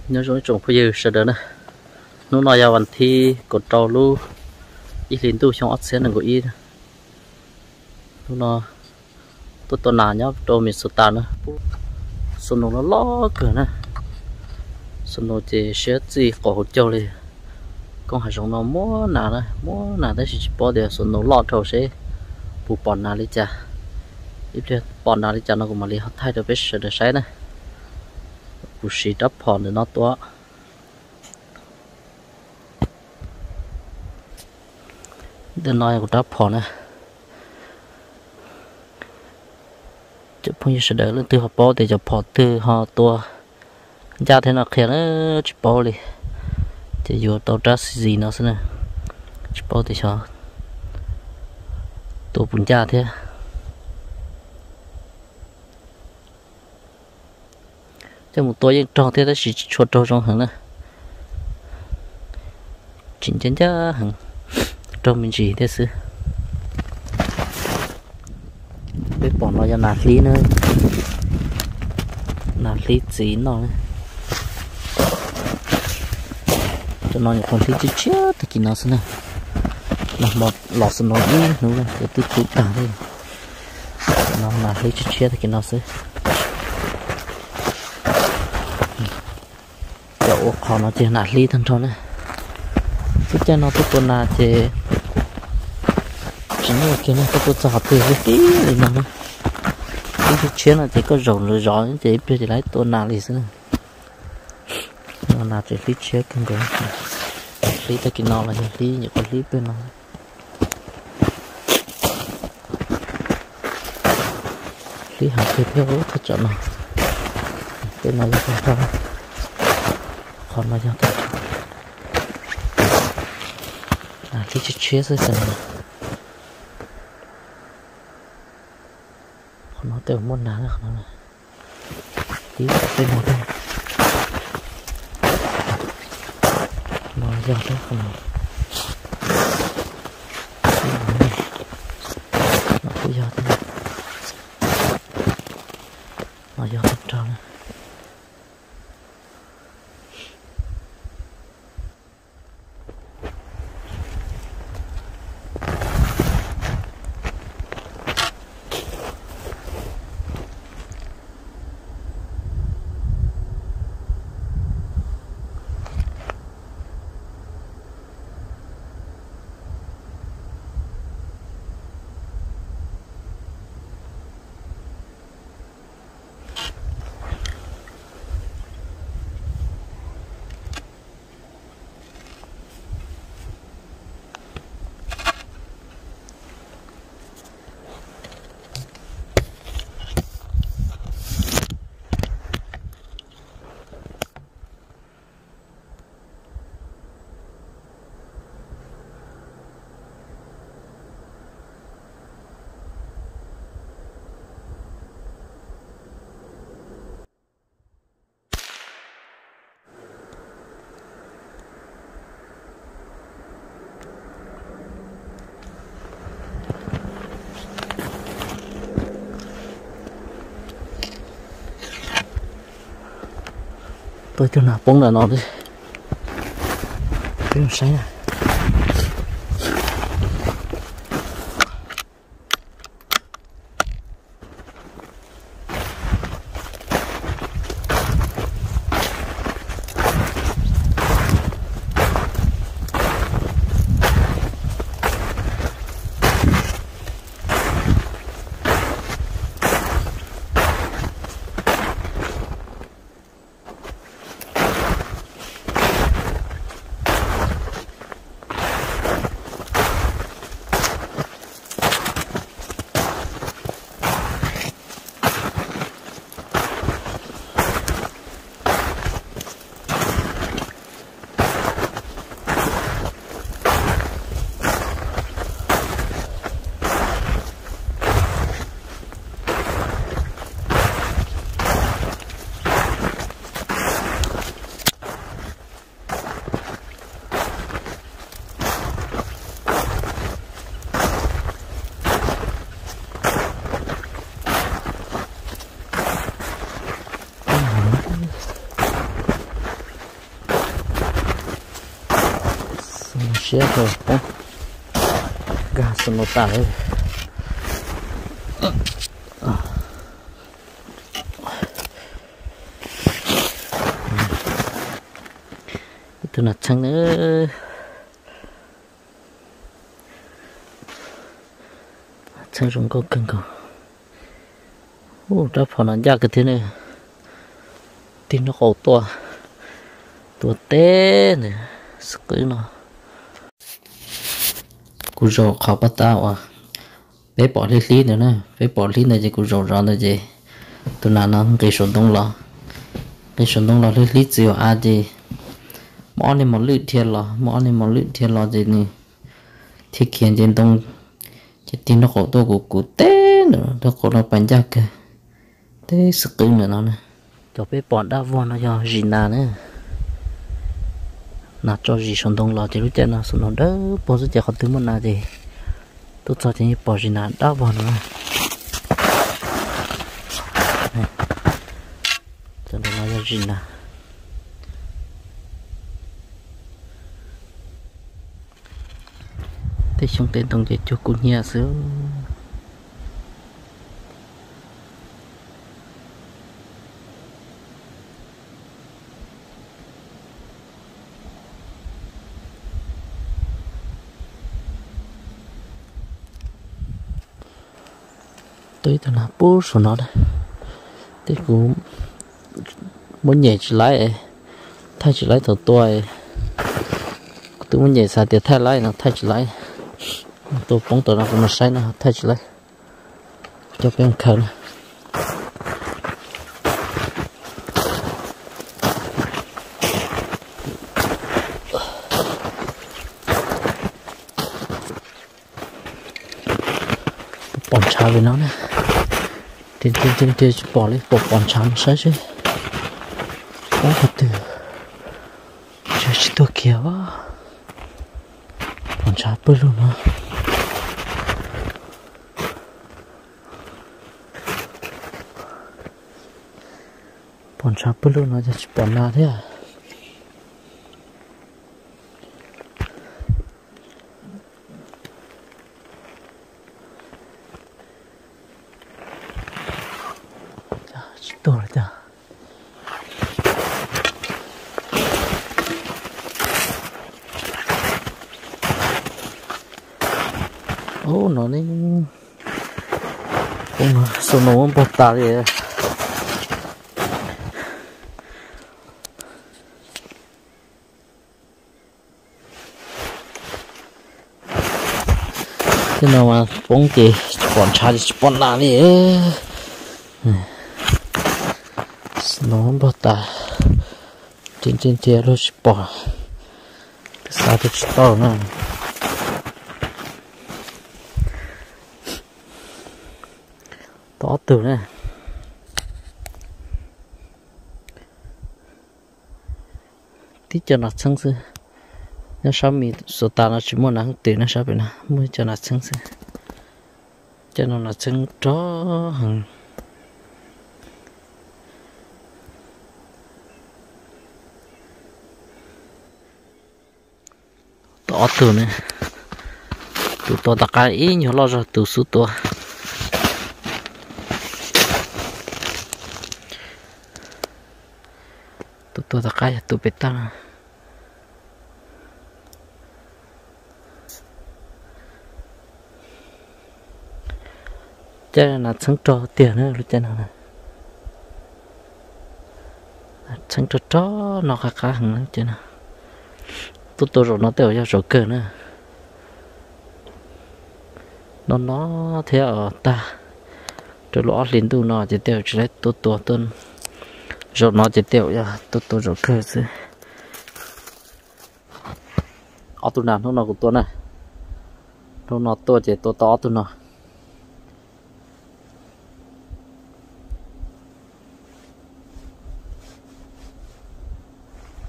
Nyob zoo ib tsoom phooj ywg sawv daws na, hnub no yog vas thib kaum rau lub ib hlis ntuj xyoo ob txhiab nees nkaum ib. Hnub no tuaj tua nas nyob rau Minnesota na, snow loj loj kawg na. Snow ces siab txij qaum hauv caug li. Koob hav zoov no muaj nas na, muaj nas tab sis tsis paub tias snow loj dhau seb puas pom nas li cas. Ib pliag pom nas li cas no kuv mam li ho thaij rau peb sawv daws saib na. Kuv siv rab phom ntawm no tua. Ntawm no yog kuv rab phom na. Cov phooj ywg sawv daws leej twg ho paub tias cov phom twg ho tua ncaj thiab no qhia na, tsis paub li. Ces yuav tau rab xi zis no xwb na, tsis paub tias xyov tua puas ncaj thiab. Coj mus tua yeej raug thiab tab sis tsis tshua raug zoo heev na. Tsis ncaj ncaj heev, raug me ntsis thiab xwb. Peb pom no yog nas hlib na, nas hlib txiv noj na. Cov no nyuam qhuav hlib tshiab tshiab tag kis no xwb na. Nag hmo los snow ib hnub na ces twb tu tag li. Cov no nas hlib tshiab tshiab tag kis no xwb. Cov ua qhov no ces nas hlib tag nrho na. Lub caij no tuaj tua nas ces tsis muaj kiag na, tuaj tua txog qhov twg hlib hlib li no na. Hlib tshiab tshiab no ces koj zaum zov ces ib pliag ces lawv tua nas li xwb na. No nas tseem hlib tshiab kawg nkaus. Hlib tag kis no los yog hlib nyuam qhuav hlib pem no. Hlib heev kawg thiab thaj tsam no. Tej no yog tag nrho, qhov no yog tag nrho. Hlib tshiab tshiab xwb tam no. Qhov no tej muaj nas na, qhov no. Hlib tej no thiab. No yog thiab qhov no. No kuj yog thiab. No yog tag nrho na. Tuaj cog nas poob ntawm no, peb mus saib na. Siab rau poob nkag snow tas lawm. Ib tug nas txheeb na, txheeb zoo nkauj kawg nkaus. Ub, rab phom no ncaj kawg thiab ne. Tig nraub qaum tuaj, tua teb ntawm xwb qwb no. Kuv zaum qhov paj tab uas peb pom hlib hlib ntawd na, peb pom hlib ntawd ces kuv zaum zov ntawd ces tus nas no nqis saum ntoo los, nqis saum ntoo los hlib hlib txiv av ces muaj ob niag mos lwj dhia los, muaj ob niag mos lwj dhia los ces nws thiaj khiav nce ntoo, ces tig nraub qaum tuaj kuv kuv teb ntawm nraub qaum no pas ncaj kawg, teb xwb qwb ntawm no na. Cov peb pom dab vog no yog zis nas na. Nas tso zis saum ntoo los ces lub caij no snow dawb paug xwb ces qhov twg muaj nas ces tuaj txog ces yeej pom zis nas dab vog no. Cov ntawm no yog zis nas. Tej xyoob tej ntoo ces cuag kub hnyiab xwb. Tuaj ib tug nas pub saum no na, tej kuv muab nyem tsis laib, thaij tsis laib thaum tua. Kuv twb muab nyem xav tias thaij laib no thaij tsis laib. Tua poob tom no kuv mus saib no thaij tsis laib. Coj peb mus khaws na. Pom ntshav li no na. Nrhiav nrhiav nrhiav tsis pom li, pom pom ntshav no saib seb poob qhov twg. Ntshe tsis tuag kiag. Pom ntshav pawg lug no. Pom ntshav pawg lug no ces tsis pom nas thiab. Tsis tuag li cas. Ub, no ne, poob no, snow muab npog tas li. Tej no mas poob ces tsis pom ntshav ces tsis pom nas li. Snow npog tas, nrhiav nrhiav nrhiav luag tsis pom, xav tias tsis tau na. Tau ob tug na. Tib co nas txheeb xwb. Nyob sab Mis Xus Tas no tsis muaj nas hooj twm na, sab pem no muaj ib co nas txheeb xwb. Cov no nas txheeb rog heev. Tau ob tug ne. Tus tua tom qab ib nyuag loj zog tus xub tua. Tus tua tom qab yog tus pem tag no. Caij nas txheeb rog tiag na lub caij no. Txheeb rog rog no qab qab heev lub caij no. Tuaj tua zaum no tej zaum yog zaum kawg na. No no thiab os, tag rau lub ob hlis ntuj no ces tej zaum tsis laib tuaj tua, zaum no ces tej zaum yog tuaj tua zaum kawg xwb. Ob tug nas hnub no kuv tua na, hnub no tuaj ces tua tau ob tug no.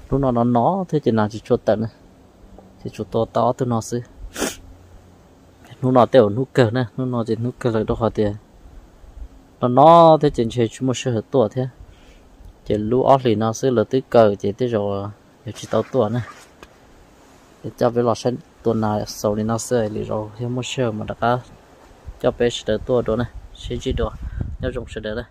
Hnub no no no thiab ces nas tsis tshua tawm na, ces tsuas tua tau ob tug no xwb. Hnub no tej zaum hnub kawg na, hnub no ces hnub kawg lawm rau qhov tias no no thiab ces ntshe tsis muaj sij hawm tuaj thiab. Ces lub ob hlis no xwb lawv twb kaw ces tej zaum yuav tsis tau tuaj na. Coj peb los saib tua nas xaus li no xwb, lwm zaus yog muaj sij hawm mas rov qab coj peb sawv daws tuaj dua na, sib ntsib dua, nyob zoo sawv daws na.